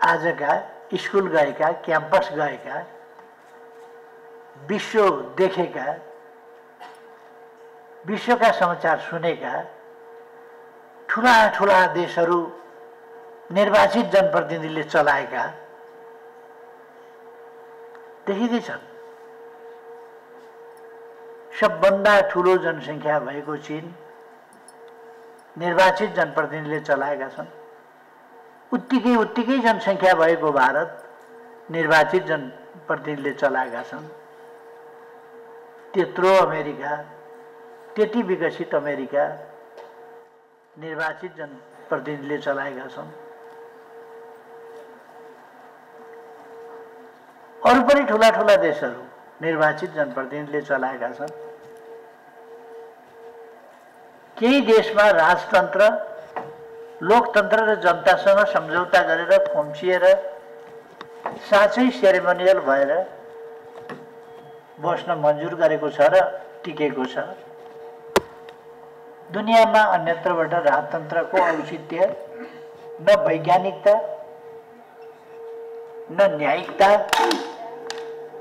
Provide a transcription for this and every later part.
आजका स्कुल गएका, क्याम्पस गएका, विश्व देखेका, विश्वका समाचार सुनेका ठुला ठुला देशहरू निर्वाचित जनप्रतिनिधिले चलाएका देखिँदैछन्। सबभन्दा ठुलो जनसङ्ख्या भएको चीन निर्वाचित जनप्रतिनिधिले चलाएका छन्। उत्तिकै जनसङ्ख्या भएको भारत निर्वाचित जनप्रतिनिधिले चलाएका छन्। त्यत्रो अमेरिका, त्यति विकसित अमेरिका निर्वाचित जनप्रतिनिधिले चलाएका छन्। अरू पनि ठुला ठुला देशहरू निर्वाचित जनप्रतिनिधिले चलाएका छन्। केही देशमा राजतन्त्र, लोकतन्त्र र जनतासँग सम्झौता गरेर खुम्चिएर साँच्चै सेरेमोनियल भएर बस्न मन्जुर गरेको छ र टिकेको छ। दुनियाँमा अन्यत्रबाट राजतन्त्रको औचित्य न वैज्ञानिकता न न्यायिकता,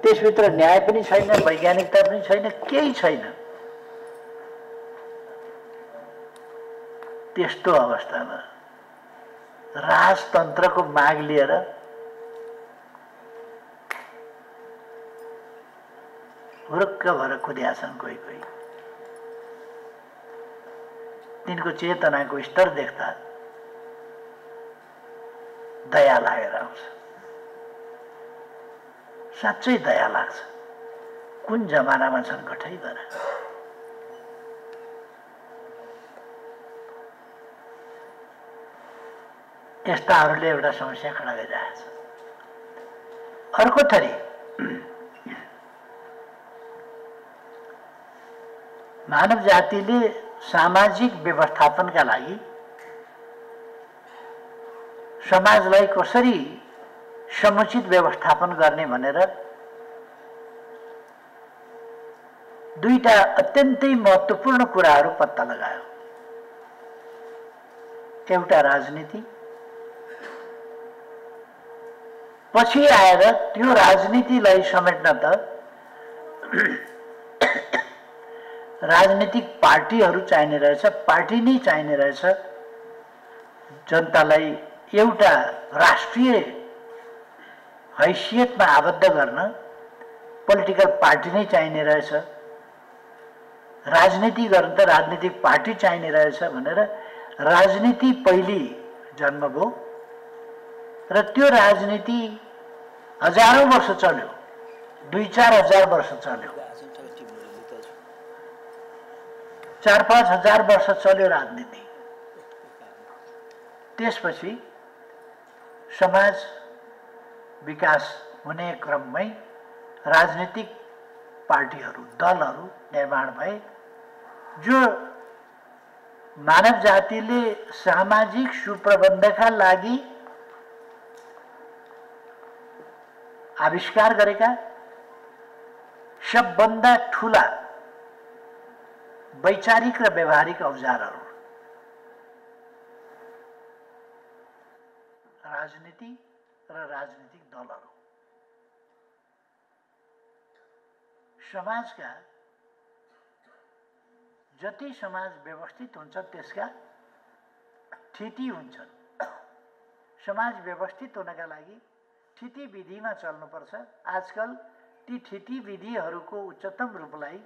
त्यसभित्र न्याय पनि छैन, वैज्ञानिकता पनि छैन, केही छैन। त्यस्तो अवस्थामा राजतन्त्रको माग लिएर हुरुक्क भएर कुद्या छन् कोही कोही। तिनको चेतनाको स्तर देख्दा दया लागेर आउँछ। साँच्चै दया लाग्छ। कुन जमानामा छन् कठै गएर। यस्ताहरूले एउटा समस्या खडा गरिरहेछ। अर्को थरी मानव जातिले सामाजिक व्यवस्थापनका लागि समाजलाई कसरी समुचित व्यवस्थापन गर्ने भनेर दुईटा अत्यन्तै महत्त्वपूर्ण कुराहरू पत्ता लगायो। एउटा राजनीति, पछि आएर त्यो राजनीतिलाई समेट्न त राजनीतिक पार्टीहरू चाहिने रहेछ, पार्टी नै चाहिने रहेछ। जनतालाई एउटा राष्ट्रिय हैसियतमा आबद्ध गर्न पोलिटिकल पार्टी नै चाहिने रहेछ। राजनीति गर्न त राजनीतिक पार्टी चाहिने रहेछ भनेर राजनीति पहिले जन्म भयो र त्यो राजनीति हजारौं वर्ष चल्यो, 2-4 हजार वर्ष चल्यो, 4-5 हजार वर्ष चल्यो राजनीति। त्यसपछि समाज विकास हुने क्रममै राजनीतिक पार्टीहरू, दलहरू निर्माण भए जो मानव जातिले सामाजिक सुप्रबन्धका लागि आविष्कार गरेका सबभन्दा ठूला वैचारिक र व्यवहारिक औजारहरू राजनीति र राजनीतिक दलहरू। समाजका जति समाज व्यवस्थित हुन्छ त्यसका थिति हुन्छन्। समाज व्यवस्थित हुनका लागि थिति विधिमा चल्नुपर्छ। आजकल ती थिति विधिहरूको उच्चतम रूपलाई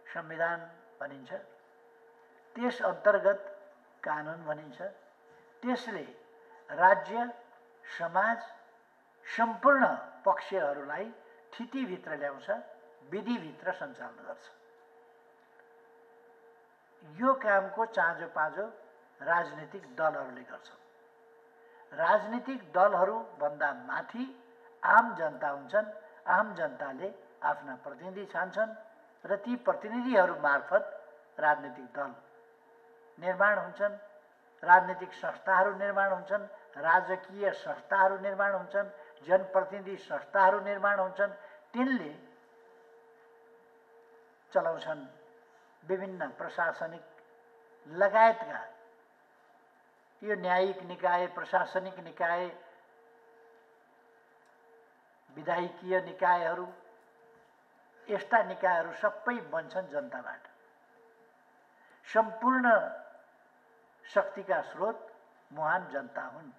संविधान भनिन्छ, त्यस अन्तर्गत कानुन भनिन्छ। त्यसले राज्य, समाज, सम्पूर्ण पक्षहरूलाई थितिभित्र ल्याउँछ, विधिभित्र सञ्चालन गर्छ। यो कामको चाँजो पाँजो राजनीतिक दलहरूले गर्छन्। राजनीतिक दलहरू भन्दा माथि आम जनता हुन्छन्। आम जनताले आफ्ना प्रतिनिधि छान्छन् र ती प्रतिनिधिहरू मार्फत राजनीतिक दल निर्माण हुन्छन्, राजनीतिक संस्थाहरू निर्माण हुन्छन्, राजकीय संस्थाहरू निर्माण हुन्छन्, जनप्रतिनिधि संस्थाहरू निर्माण हुन्छन्। तिनले चलाउँछन् विभिन्न प्रशासनिक लगायतका यो न्यायिक निकाय, प्रशासनिक निकाय विधायकीय निकायहरू, यस्ता निकायहरू सबै बन्छन् जनताबाट। सम्पूर्ण शक्तिका स्रोत महान जनता हुन्।